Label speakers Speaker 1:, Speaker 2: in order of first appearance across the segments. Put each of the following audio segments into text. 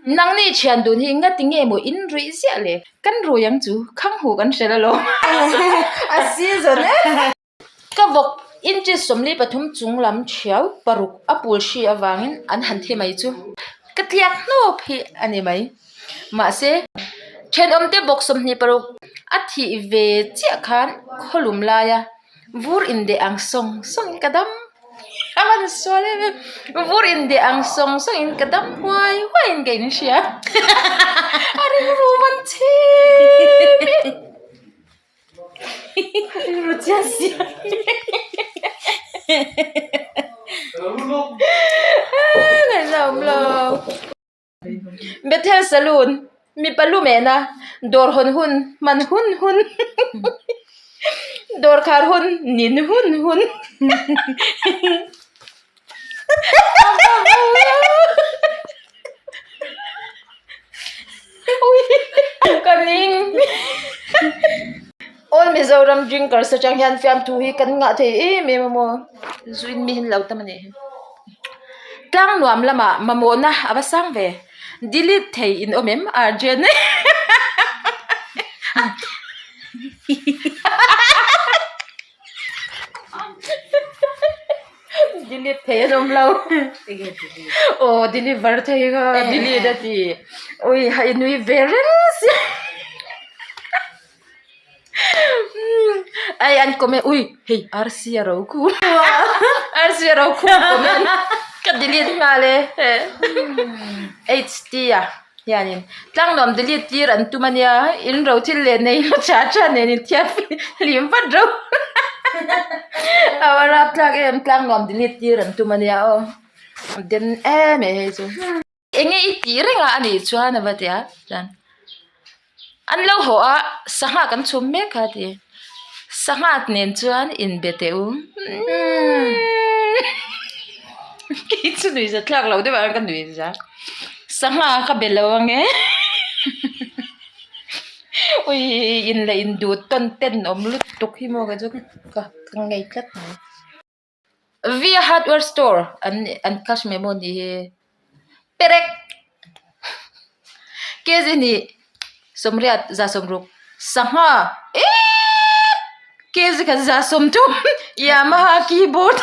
Speaker 1: Nangni thian dun hi ngati nge maw in ruih ziah le? Kan rui ang chu, khang hu kan hrel alawm. A season e. Ka vawk inches 43 chung lam thiau paruk a pul hri avangin an han thi mai chu. Ka tliak hnawp hi a ni mai. Mahse, thenawmte bawk 26 a thih ve chiah khan khawlum laia vur indeh ang sawng sawngin ka dam a van sual em em. Vur indeh ang sawng sawngin ka dam huai huaiin ka inhria. A rilru van chhim e. Rilru chiah siam Ngaihna awm lo. Bethel Saloon mipa lu mehna dawr hawn hun hman hun hun dawr khar hun nin hun hun Ka ning All Mizoram drinkers atang hian fiamthu hi kan ngah thei em em a maw zu in mi hi an lo tam a nih hi tlang nuam lamah mamawhna a va sang ve delete thei in awm em urgent Delete thei an awm lo. Aw deliver thei kha delete a ti. Ui ha i nui ve reng sia. Ai an comment ui hei RC a ro khu. RC a ro khu comment ka delete nghal e. HT a. Hianin tlangnuam delete tir an tum a nia, in ro thil leh nei lo tha tha nen in thiam hlim vat ro a va rapthlak em tlangnuam delete tir an tum a nia aw a den em e hei chu. Enge i tih reng a a nih chuan a va ti a chuan an lo haw a sangha kan chhum mek kha a ti sangha nen chuan inbe teh u kei chu nuihza thlak loh deuh ah ka nuihza. Sangha ka be lo ange ui in leh in duh tawn ten awm lutuk hi maw ka chu ka ngei tlat mai. Via hardware store an an cash memo ni hi perek kg hnih sawmriat 60 sangha eeeee kg khat 30 yamaha keyboard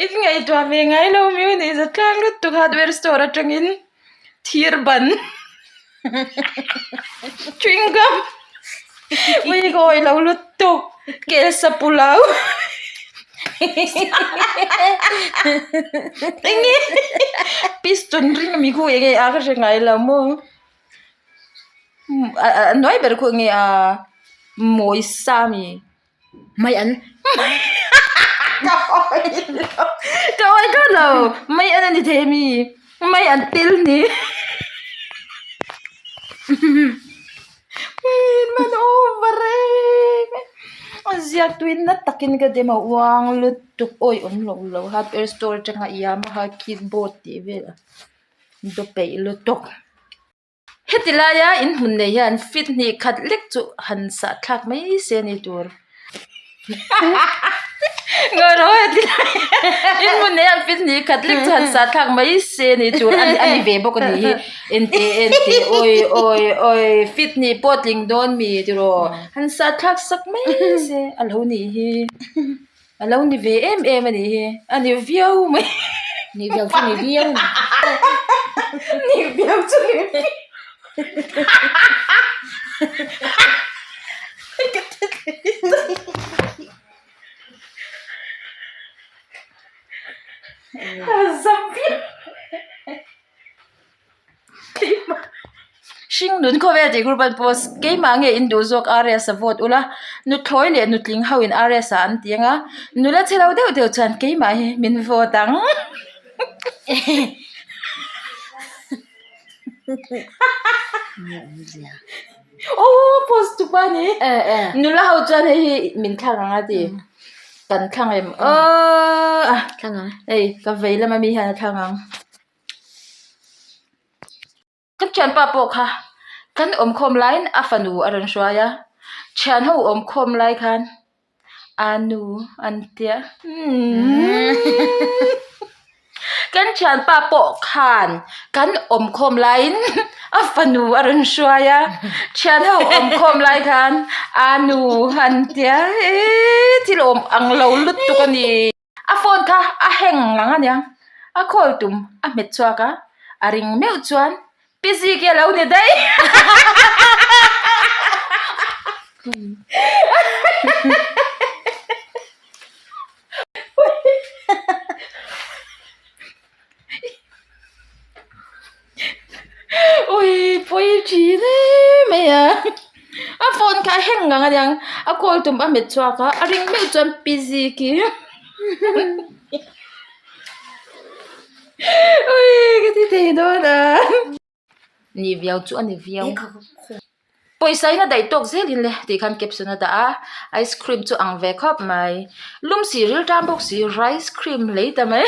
Speaker 1: In ngaihtuah ve ngai lo mi anih za tlang lutuk hardware store atangin thir ban chewing gum ui ka awih lo lutuk kelsa pulao enge piston ring ami khu enge a ka hre ngai lo maw a hnuai ber khu enge a mawisa ami. Mai an ka awi lo ka awi thlawt lo mai an a ni thei ami mai an tel ni man over em a ziak tuin na takin ka dem a uang lutuk awi awm lo lo hardware store atanga yamaha keyboard tih vel a daw peih lutuk. Heti laia in hmun nei hian fit hnih khat lek chu han sah thlak mai se ni tur. Ngawi heti laia in hmun nei hian fit hnih khat lek chu han sah thlak mai se ni tur a ni a ni ve bawk a nih hi. Ente ente awi awi awi fit hnih pawh tling dawn mi tiraw han sah thlak sak mai se a lo nih hi. A lo ni ve em em a nih hi, a ni viau mai.
Speaker 2: Ni viau chu ni viau ni.
Speaker 1: Ni viau chu ni viau. Ka ti thei ta. A zam viau. Hringnun khawvel tih group an post keimah nge in duh zawk RS a vote ula nuthlawi leh nutling ho in RS ah an ti ang a nula che lo deuh deuh chuan keimah hi min vote ang aw post tupa ni nula ho chuan hei hi min thlang ang a ti kan thlang em aw hei ka vei lama mi hian a thlang ang. Kan thianpa pawh kha kan awmkhawm laiin a fanu a rawn hruai a, thianho awmkhawm lai khan a nu an tia. Kan thianpa pawh khan kan awmkhawm laiin a fanu a rawn hruai a, thian ho awmkhawm lai khan a nu han tia eee thil awm ang lo lutuk a ni. A phone kha a heng ang a nia, a call tum a hmet chhuak a, a ring meuh chuan Pi Ziki a lo ni daih. Ui pawi thin em mai a a phone kha a heng ngang aniang a call tum a hmet chhuak a a ring meuh chuan pi Ziki ui ka ti thei dawn a. Ni viau chu a ni viau. Pawisa in a daih tawk zel in le tih khan caption a dah a ice cream chu ang ve khawp mai lum si ril tan bawk si rice cream lei ta mai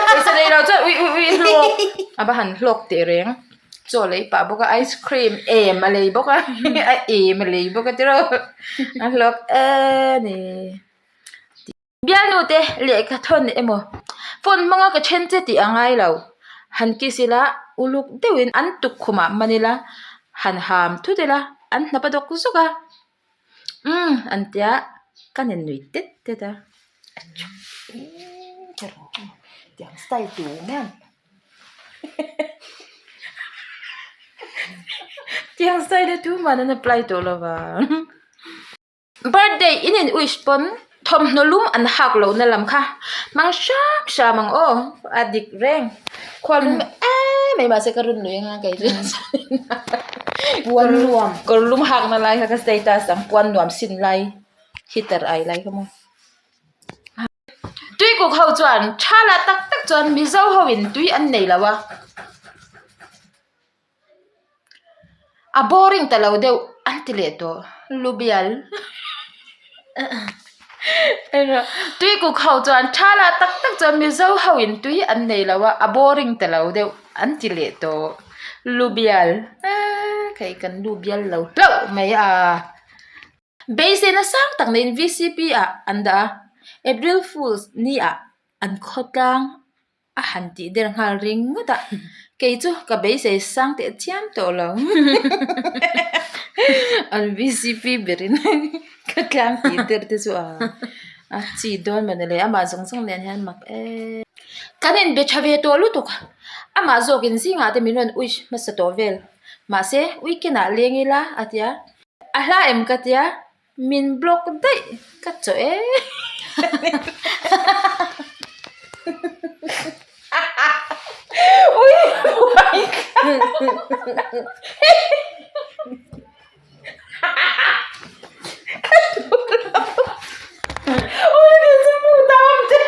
Speaker 1: pawisa nei lo chuan ui ui ui hlawk a va han hlawk teh reng chaw lei pah bawk a ice cream em a lei bawk a a em a lei bawk a tiraw a hlawk e ni. Bialnu te lehkha thawn emaw phone hmanga ka then che tih a ngai lo. Han kiss ila uluk deuhin an tukkhumah man ila han ham thut ila an hnap a dawk zawk a umm an tia ka nen nui tet tet a tiang style hi tuman an apply tawh lo vang. Birthday in in wish pawn thawmhnaw lum an hak loh na lam kha hmang hram hram ang aw a dik reng khua lum em mai mahse ka rawn lui anga kei chu
Speaker 2: Puan nuam
Speaker 1: kawr lum hak na lai kha ka status ang puan nuam sin lai heater ai lai kha maw tui kuk ho chuan tha lah tak tak chuan mizo ho in tui an nei lo a. A boring ta lo deuh an ti leh tawh lubial tui kuk ho chuan tha lah tak tak chuan mizo ho in tui an nei lo a a boring ta lo deuh an ti leh tawh lubial eee kei kan lubial lo hlauh mai a. Beiseina sang tak neiin V_C_P ah an dah a April Fools ni ah an khawtlang. A han tih der nghal ringawt a, kei chu ka beisei sang teh chiam tawh lo. An vcp berin ka tlang tih der te chu a a chi dawn mawni le amah zawng zawng nen hian mak em. Kan inbe tha ve tawh lutuk a, amah zawkin zingah te min rawn wish hmasa tawh vel. Mahse weekend ah leng ila a tia, a hla em ka tia. Min block daih ka chawh e. Ui buai ka duh lo. Ui ka chu hmuh dam che.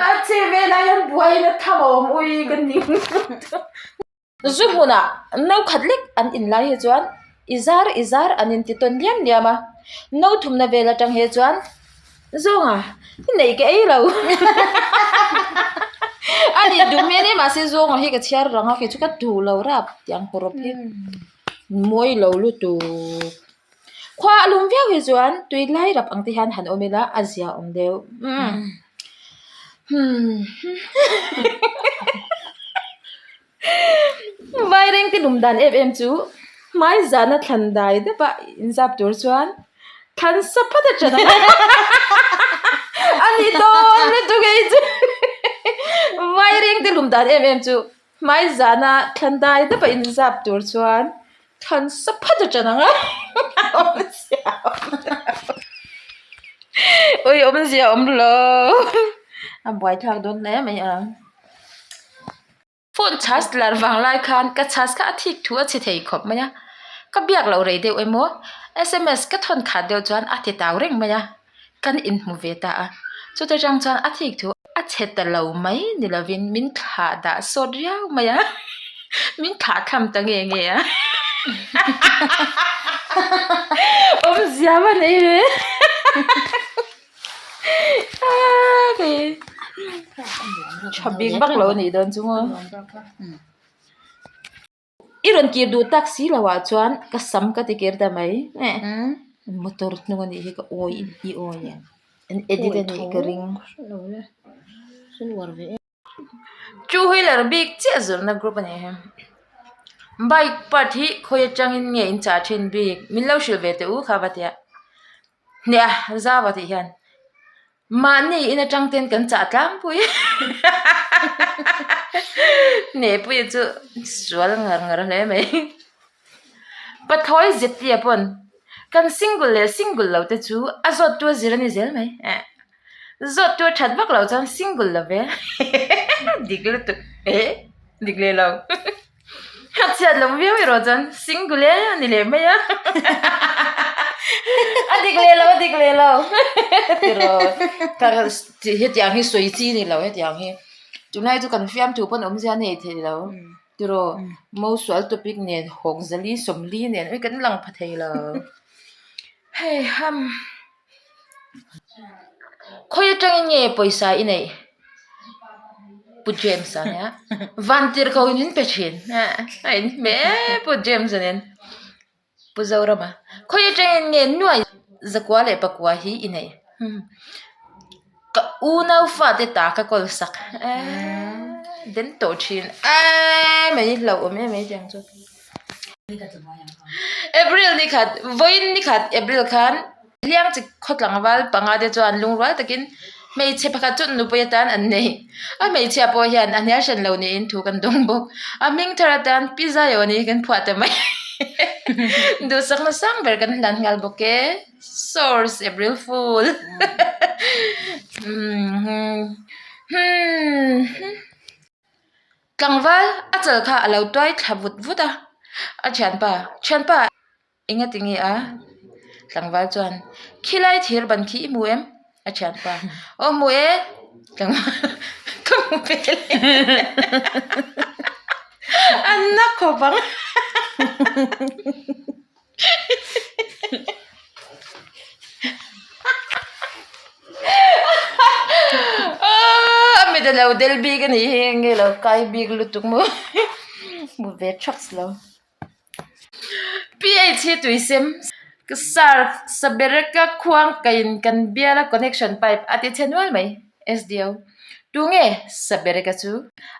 Speaker 1: A che velah hian buaina tham a awm ui ka ning zu hmunah no khat lek an in lai hi chuan i zar i zar an inti tawn liam liam a no thumna vel atang hi chuan zawnga i neih ka ei lo a nih duh hmel e mahse zawnga hi ka chhiar rang a kei chu ka duh lo rap tiang hawrawp hi mawi lo lutuk. Khua a lum viau hi chuan tui lai rap ang te hian han awm ila a zia awm deuh umm Vaireng te lum dan em em chu hmai zana thlan dai deuh a inzap tur chuan thlan sa phat a ṭan a ni dawn lutuk ei chu Vaireng te lum dan em em chu hmai zana thlan dai deuh a inzap tur chuan. Thlan sa phat a ṭan ang a awmzia a awm lo ui awmzia a awm lo a buaithlak dawn hle mai a phone charge lar vang lai khan ka charge kha a thik thu a chhe thei khawp mai a ka biak loh rei deuh emaw S_M_S ka thawn khat deuh chuan a ti tau reng mai a kan inhmu ve ta a chuta tang chuan a thik thu a chhe ta lo mai ni lovin min thlah dah sawt riau mai a min thlah tham ta nge nge a awmzia va nei ve tha bik vak lo a nih dawn chu maw. I rawn kir duh tak si lo ah chuan ka sam ka ti kir ta mai. Motor hnung a nih hi ka awi i awi em? An edit a nih ka ring. Two wheeler bik chiah zawrhna group a ni hi. Bike part hi khawi atangin nge in chah thin bik min lo hrilh ve teh u kha va tia. Hneha zau a tih hian mahni in atang ten kan chah tlangpui hnehpuia chu sual ngar ngar hle mai. Pathlawi zet pawn kan single leh single lo te chu a zawt tu a zir a ni zel mai. Zawt tu a that vak lo chuan single lo ve dik lutuk eh dik leh lo a chhiat lo viau erawh chuan single e a ni leh mai a a dik leh lo a dik leh lo tiraw hetiang hi sawi chi a ni lo hetiang hi tunlai chu kan fiamthu pawn awmzia a nei thei lo tiraw mosual topic nen hawk zali sawmli nen kan lang pha thei lo hei ham. Khawi atangin nge pawisa i neih? Pu James-a nia vantir ko in min pe thin a in hme Pu James-a nen Pu Zorama khawi atangin nge nuai zakua leh pakua hi i neih? Ka unau fate ta ka kawl sak den tawh thin eee mai hlauhawm em mai tiang chu. April ni khat vawiin ni khat April khan hliang chi khaw tlangval panga te chuan lungrual takin hmeichhe pakhat chu nupui atan an nei a hmeichhia pawh hian a hnial hran lo niin thu kan dawng bawk a hming thar atan pi Zaiawni kan phuah ta mai duhsakna sang ber kan hlan nghal bawk e source April fool hmm. Tlangval a chal kha a lo tuai thla vut vut a, a thianpa, Thianpa, enga ti nge a? Tlangval chuan, Khilai thir ban khi i hmu em? A thianpa, Aw hmu e. Tlangval, Ka hmu ve le. A na khawp ang. A mit a lo del bik a nih hi enge lo kai bik lutuk maw hmu ve thaks lo PH hi tui sem sar sabereka khuang kain kan bial a connection pipe a ti chhe nual mai SDO tunge sabereka chu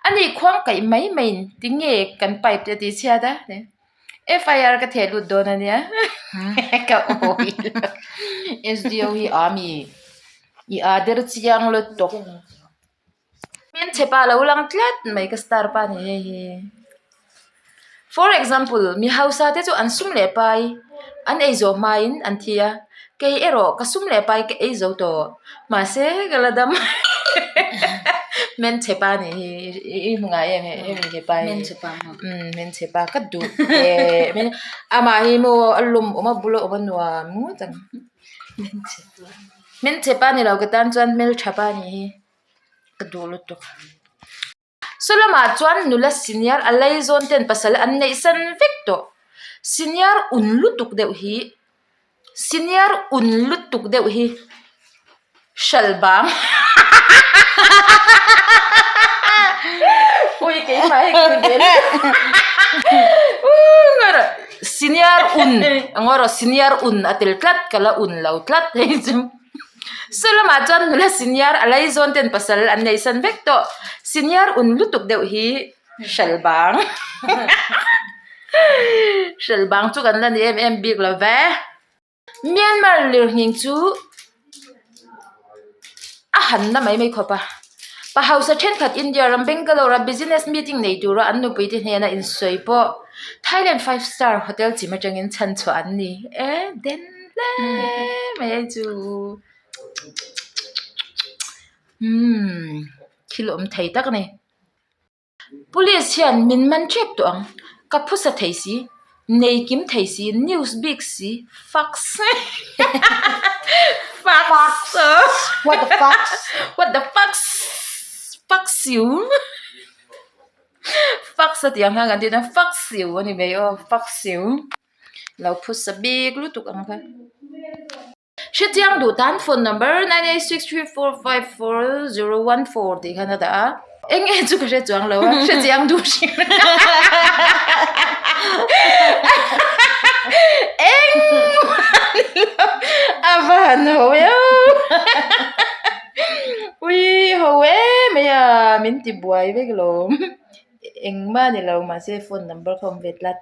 Speaker 1: ani khuang kaih mai mai in tinge kan pipe te a ti chhiat a. FIR ka theh lut dawn a nia ka awi lo SDO hi a mi i aa der chiang lutuk hmelchhe pa lo lang tlat mai ka star pa ni hei hi for example mi hausa te chu an sum leh pai an ei zawh hmain an thi a kei erawh ka sum leh pai ka ei zo tawh mahse ka la dam hmelchhe pa ni hi i hmu ngai em hemi he pa hi hmelchhe pa ka duh teh mai amah hi maw a lawm awm a bula awm a nuam ngawt ang hmelchhe pa ni lo ka tan chuan hmeltha pa ni hi ka duh lutuk. Saw lamah chuan nula senior a laizawn ten pasal an neih san vek tawh senior un lutuk deuh hi senior un lutuk deuh hi hralh bang ui keimah hi ka ti ve senior un ang erawh senior un a tel tlat ka la un lo tlat hei chu. Saw lamah chuan nula senior a laizawn ten pasal an nei san vek tawh senior un lutuk deuh hi hralh bang hralh bang chu kan la ni em em bik lo ve Myanmar lirnghing chu a han na mai mai khawp a pa hausa thenkhat India ram Bangalore a business meeting nei tura an nupui te hnena insawi pawh Thailand five star hotel chim atangin chhanchhuah an ni e den. hle mai a chu umm thil awm thei tak a ni police hian min man tep tawh ang ka phusa thei si nei kim thei si news bik si fucks fucks
Speaker 2: what the fucks
Speaker 1: what the fucks fucks you fucks a tih ang hian kan tih chuan fucks you a ni mai aw fucks you. Lo phusa bik lutuk ang kha. Hrechiang duh tan phone number 9863454014 tih khan a dah a. Eng nge chu ka hre chuang lo a, hre chiang duh hrim. Eng a va han ho eo. Ui ho em mai a, min ti buai vek lawm. Engmah ni lo mahse phone number kha awm ve tlat.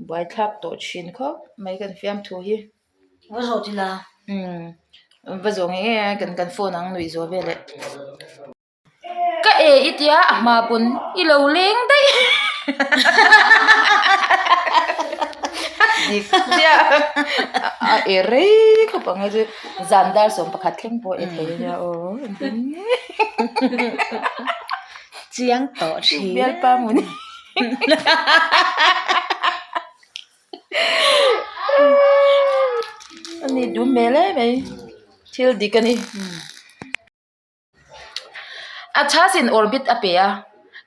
Speaker 1: Buaithlak tawh thin khawp mai kan fiamthu hi.
Speaker 2: Va zawh ti la.
Speaker 1: Umm va zawh ngei ngei a kan kan phone ang nuih zawh vel eh. Ka e i tia a hma pawn i lo leng daih dik chiah a e rei khawp ang hei chu zan dar 11 thleng pawh e thei ania aw engtin nge
Speaker 2: Chiang tawh thin.
Speaker 1: Bialpa mawni. Ani duh hmel em mai thil dik a ni a chhas in orbit a pe a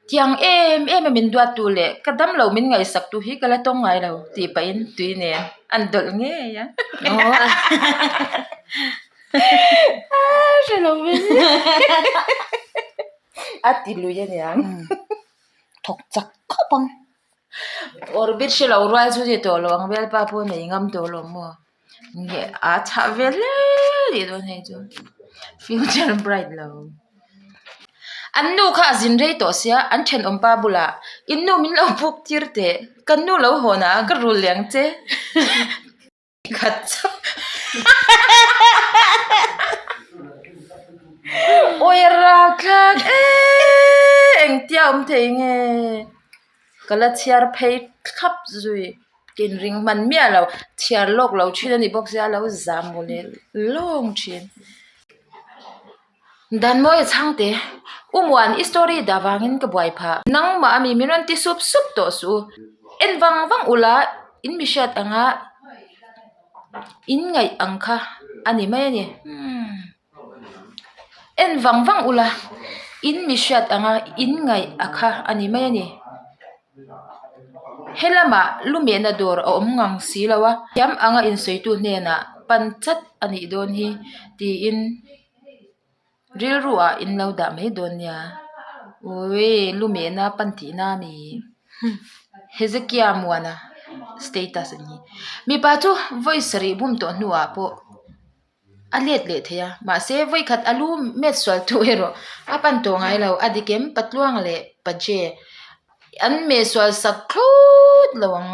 Speaker 1: tiang em em a min duat tu leh ka dam lo min ngaihsak tu hi ka la tawng ngai lo tih pahin tui nen an dawlh ngei a hrelo ve a ti lui aniang
Speaker 2: thawk chak khawp ang.
Speaker 1: Orbit hre lo rual chu ni tawh lo ang bialpa pawh nei ngam tawh lo maw nge a chhah ve hle tih dawn hei chu future bright lo an nu kha a zin rei tawh sia an thenawm pa bulah in nu min lo buk tir teh kan nu lo hawn ah ka rul leh ang che. Khat chauh Awi a rau thlak eee engtia awm thei nge ka la chhiar phei thlap zui ka inring hman miah lo chhiar lawk lo thin a ni bawk sia a lo zam maw leh lawng thin. Danmawia chhangte U Muan i story dah vangin ka buai phah. Nangmah ami min rawn ti sup sup tawh suh u. En vang vang ula in mi hriat anga in ngaih ang kha a ni mai a ni. En vang vang ula in mi hriat anga in ngaih a kha a ni mai a ni. He lamah lumehna dawr a awm ngang si lo a, thiam anga insawitu hnenah pan chat a nih dawn hi tiin rilru ah in lo dah mai dawn nia. Ui lumehna pan tihna a ni. Hezekia Muana status a ni. Mipa chu vawi sarih bum tawh hnuah pawh. A let leh thei a, mahse vawikhat a lu met sual tu erawh a pan tawh ngai lo, a dikem patluang leh paje an meh sual sak thlawt lo ang.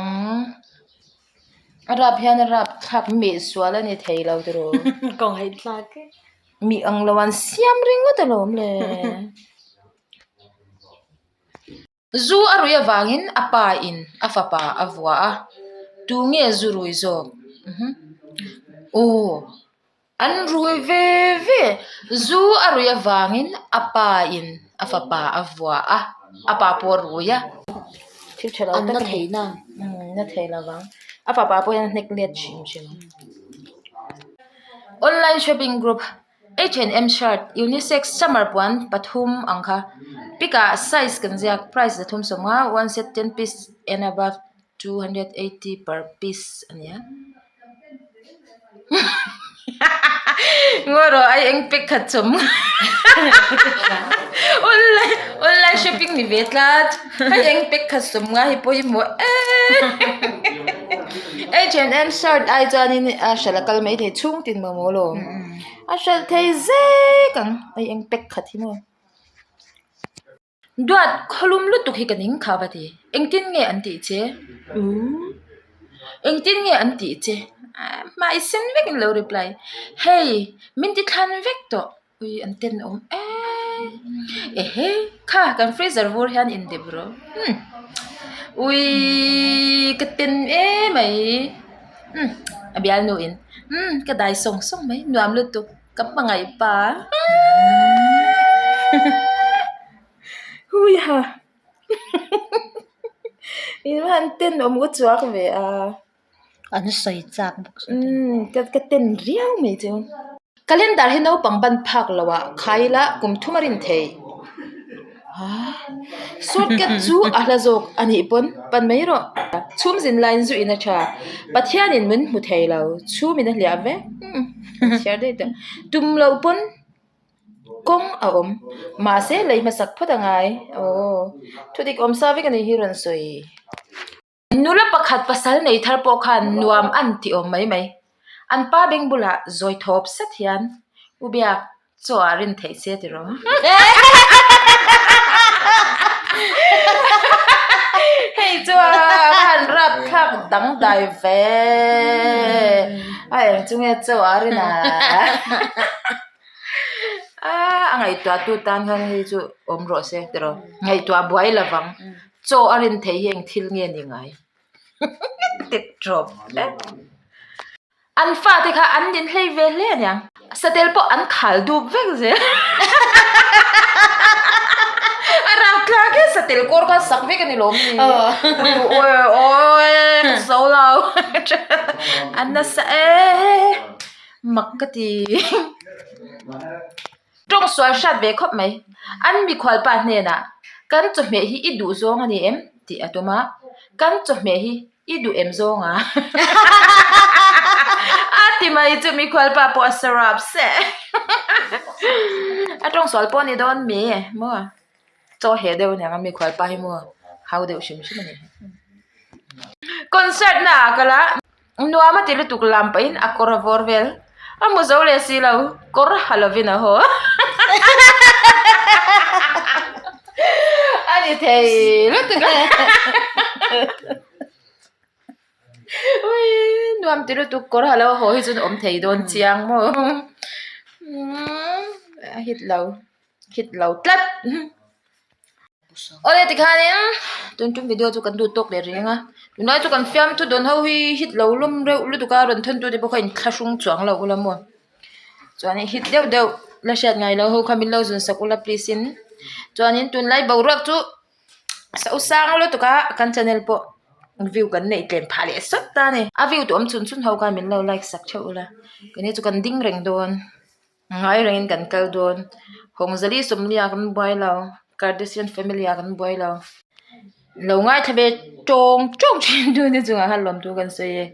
Speaker 1: A rap hian a rap thlak meh sual a ni thei lo tiraw.
Speaker 2: Kawng haih thlak e.
Speaker 1: Mi ang lo an siam ringawt alawm le. Zu a rui avangin a pa in a fapa a vua a, tu nge zu rui zawk? Aw, an rui ve ve. Zu a rui avangin a pa in a fapa a vua a, a pa pawh a rui a. Thil tha lo tak a ni.
Speaker 2: An na thei na.
Speaker 1: Umm, na thei lo vang. A fapa pawh hian a hnek let hrim hrim. Online shopping group. H&M shirt unisex summer puan pathum ang kha pic ah size kan ziak price 350 one set ten piece and above 280 per piece a nia ngaw rawh ai eng pack khat chawm online online shopping ni ve tlat hei eng pack khat chawm nga hi pawimawh em H&M shirt ai chuanin a hralh a kal maithei chhung tin mamawh alawm a hralh thei zek ang hei eng pack khat hi maw duat khawlum lutuk hi ka ning kha va ti engtin nge an tih che uhh engtin nge an tih che hmai sen vek in lo reply hei min ti thlan vek tawh. Ui an tenawm em ehe kha kan freezer vur hian in dep rawh umm ui ka ten emai umm a bialnu in umm ka dai sawng sawng mai nuam lutuk ka hmangaih pa hui ha in va han tenawm u chuak ve a.
Speaker 2: An sawi chak bawk
Speaker 1: si. Umm ka ka ten riau mai chu. Calendar hi naupang ban phak lo ah khai ila kum thum a rin thei. Shortcut chu a hla zawk a nih pawn pan mai rawh. Chhum zin laiin zu in a tha. Pathianin min hmu thei lo. Chhum in a hliah vek. Umm chhiar daih tawh. Tum loh pawn. Kawng a awm. Mahse lei hmasak phawt a ngai. Aw. Thudik awm sa vek a nih hi rawn sawi. Nula pakhat pasal nei thar pawh khan nuam an ti awm mai mai. An pa beng bulah zawi thawp sat hian U Biak chaw ah rin theih se ti rawh. Hei chuan han rap thlak dangdai ve. A eng chu nge chaw ah rin a. A ngaihtuah tu tan khan hei chu awm rawh se ti rawh. Ngaihtuah buai lovang. Chaw a rin theih hi eng thil nge ni ngai? Ti tawp hle. An fate kha an din hlei ve hle aniang. Satel pawh an khal dup vek zel. A rak tlak e satel kawr kha sak vek a ni lawm ni. Awi awi ka zo lo. An nasa e mak ka ti. Tawng sual hriat ve khawp mai. An mikhual pa hnenah, Kan chawhmeh hi i duh zawng a ni em? tih a tum a. Kan chawhmeh hi i duh em zawng a? A ti mai chu mikhual pa pawh a sarap se. A tawng sual pawh a ni dawn mi maw? Chaw heh deuh a niang a mikhual pa hi maw? Hau deuh hrim hrim a ni. Concert na ah kal a. Nuam a ti lutuk lam pahin a kawr a vawr vel. A hmu zo leh si lo, kawr ha lovin a haw. A ni thei lutuk a. Ui, nuam ti lutuk kawr ha lo a haw hi chuan awm thei dawn chiang maw. A hit lo, hit lo tlat. Awle tikhanin tun tum video chu kan duh tawk leh reng a tunlai chu kan fiamthu dawn ho hi hit lo lawm reuh lutuk a rawn thawn tu te pawh kha inthlahrung chuang lo ula maw chuanin hit deuh deuh la hriat ngai lo ho kha min lo zun sak ula please in chuanin tunlai boruak chu so sang lutuk a kan channel pawh view kan neih tlem phah leh sawt ta a ni a view duhawm chhun chhun ho khan min lo like sak theuh ula keini chu kan ding reng dawn. Ngai rengin kan kal dawn. Hawngzali Sawmliah kan buai lo, Kardashian family ah kan buai lo. Lo ngaithla ve tawng tawng thin tu te chungah khan lawmthu kan sawi e.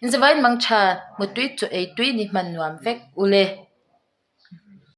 Speaker 1: Inzavain mangtha, mutui chaw ei tui ni hman nuam vek ule.